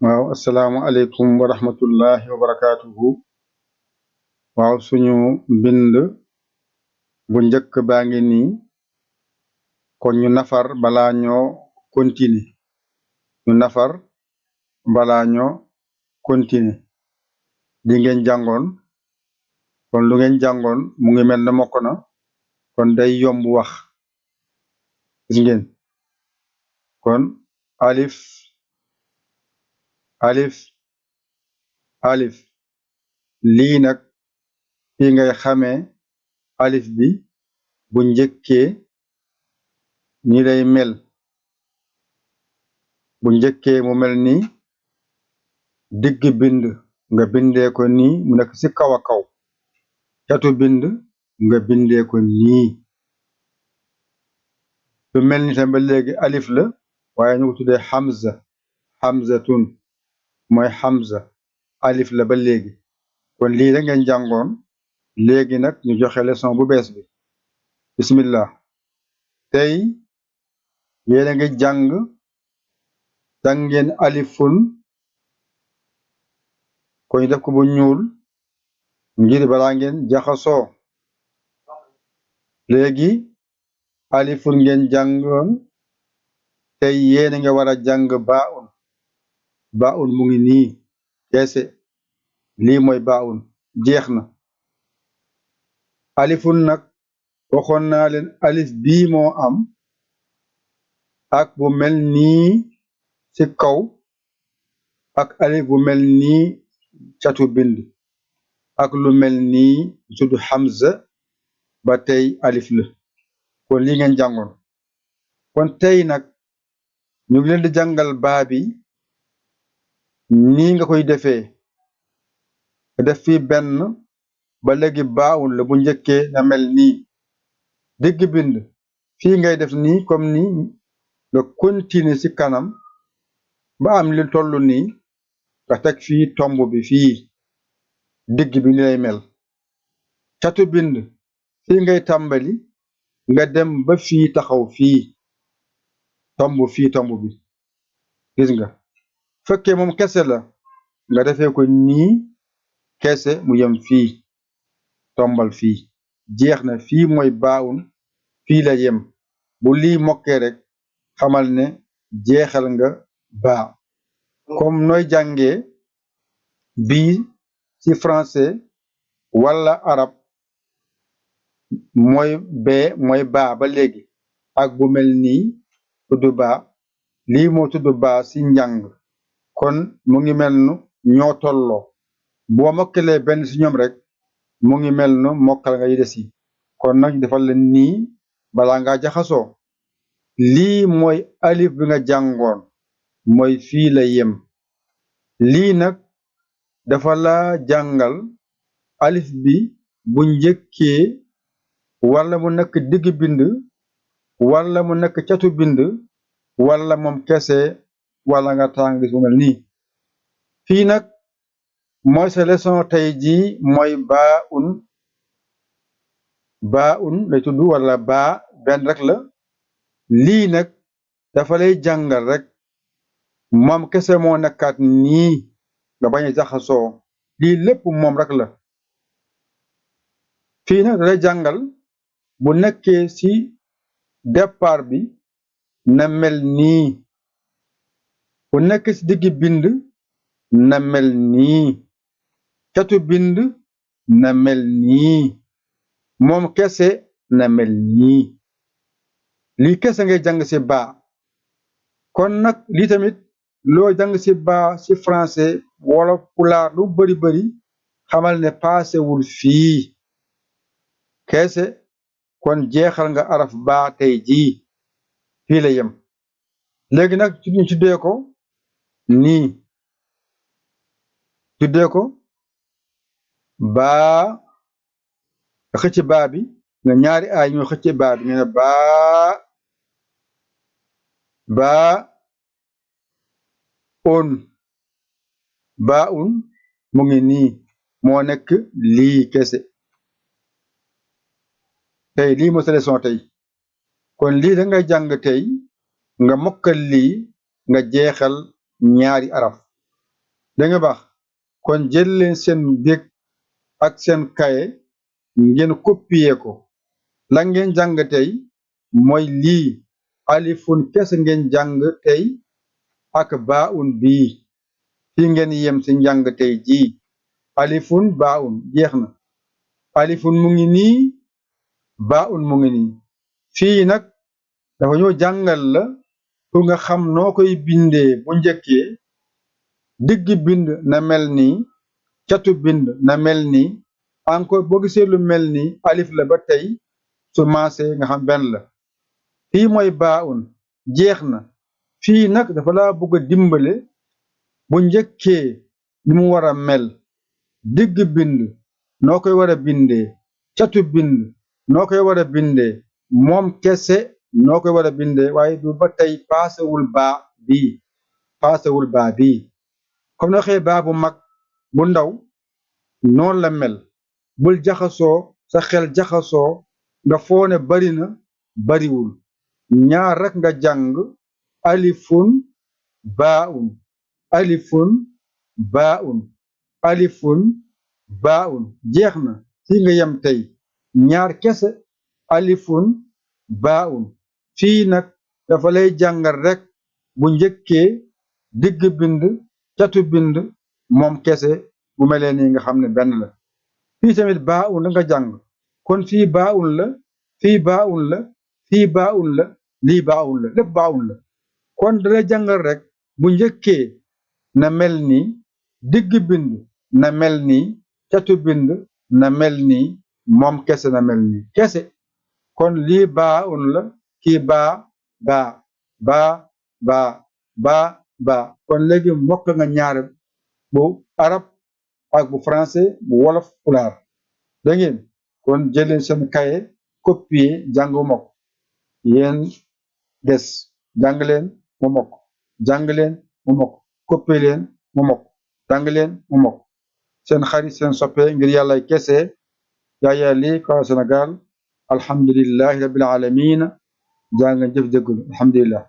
waaw asalaamualeykum wa rahmatullahi wa barakaatuhu. waaw suñu mbind bu njëkk baa ngi nii kon ñu nafar balaa ñoo continuer ñu nafar balaa ñoo continuer li ngeen jàngoon kon lu ngeen jàngoon mu ngi mel ne mokk na kon day yomb wax gis ngeen kon alif alif alif lii nag fi ngay xamee alif bi bu njëkkee ni lay mel bu njëkkee mu mel ni digg bind nga bindee ko nii mu nekk ci kaw a kaw catu bind nga bindee ko nii lu mel ni tam ba léegi alif la waaye ñu ko tuddee hamza hamzatun mooy hamza alif la ba léegi kon lii la ngeen jàngoon léegi nag ñu joxe leçon bu bees bi bismillah tey yéen a ngi jàng ngeen alifun ko ñu def ko bu ñuul ngir balaa ngeen jaxasoo léegi alifun ngeen jàngoon tey yéen a nga war a jàng baun mu ngi nii keese lii mooy baun jeex na alifun nag waxoon naa leen alif bii moo am ak bu mel nii ci kaw ak alif bu mel nii catu bind ak lu mel nii tudd hamza ba tey alif la kon lii ngeen jàngoon kon tey nag ñu ngi leen di jàngal baa bi nii nga koy defee nga def fii benn ba léegi baawun la bu njëkkee na mel nii digg bind fii ngay def nii comme nii nga continuer ci kanam ba am li tollu nii nga teg fii tomb bi fii digg bi ni lay mel catu bind fii ngay tàmbali nga dem ba fii taxaw fii tomb bi gis nga fekkee moom kese la nga defee ko nii kese mu yem fii tombal fii jeex na fii mooy baawun fii la yem bu lii mokkee rek xamal ne jeexal nga baa comme nooy jàngee bii ci français wala arab mooy bee mooy baa ba léegi ak bu mel nii tudd baa lii moo tudd baa ci njàng kon mu ngi mel nu ñoo tolloo boo mokkalee benn ci ñoom rek mu ngi mel nu mokkal nga yi des yi kon nag defal leen nii balaa nga jaxasoo lii mooy alif bi nga jàngoon mooy fii la yem lii nag dafa la jàngal alif bi bu njëkkee wala mu nekk digg bind wala mu nekk catu bind wala moom kese wala nga tàng gis bu mel nii fii nag mooy sa leçon tey jii mooy baa un lay tudd wala baa benn rek la lii nag dafa lay jàngal rek moom kese moo nekkaat nii nga bañ a jaxasoo lii lépp moom rek la fii nag da lay jàngal bu nekkee ci départ bi na mel nii bu nekk ci digg bind na mel nii catu bind na mel nii moom kese na mel nii lii kese ngay jàng ci baa kon nag lii tamit loo jàng ci baa ci français wala pulaar lu bari xamal ne paasewul fii kese kon jeexal nga araf baa tey jii fii la yem léegi nag ñu tuddee ko nii tuddee ko baa nga xëcc baa bi nga ñaari aay ñoo xëcc baa bi nga ne baa un mu ngi nii moo nekk lii kese tey lii moo sa leçon tey kon lii da ngay jàng tey nga mokkal lii nga jeexal ñaari araf da nga baax kon jël leen seen dég ak seen kaye ngeen copier ko la ngeen jàng tey mooy lii alifun kese ngeen jàng tey ak baaun bii fii ngeen yem ci njàng tey jii alifun baaun jeex na alifun mu ngi nii baaun mu ngi nii fii nag dafa ñoo jàngal la pour nga xam noo koy bindee bu njëkkee digg bind na mel nii catu bind na mel nii encore boo gisee lu mel nii alif la ba tey su maasee nga xam benn la fii mooy baaun jeex na fii nag dafa laa bëgg a dimbale bu njëkkee ni mu war a mel digg bind noo koy war a bindee catu bind noo koy war a bindee moom kese noo koy war a bindee waaye du ba tey paasewul baa bii comme na waxee baa bu mag bu ndaw noonu la mel bul jaxasoo sa xel jaxasoo nga foone bari na bariwul ñaar rek nga jàng alifun baaun alifun baaun alifun baaun jeex na fii nga yem tey ñaar kese alifun baaun fii nag dafa lay jàngal rek bu njëkkee digg bind catu bind moom kese bu melee nii nga xam ne benn la fii tamit baaun la nga jàng kon fii baaun la fii baaun la fii baaun la lii baaun la lépp baaun la kon dala jàngal rek bu njëkkee na mel nii digg bind na mel nii catu bind na mel nii moom kese na mel nii kese kon lii baaun la kii baa kon léegi mokk nga ñaar bu arab ak bu français bu wolof pulaar da ngeen kon jëleen seen kaye copier jàng mokk yéen des jàng leen mu mokk jàng leen mu mokk copier leen mu mokk jàng leen mu mokk seen xarit seen soppe ngir yàlla kese Yaya Ly Kara Sénégal alhamdulillahi rabbil alamin jaa ngeen jëf jëggul alhamdulillah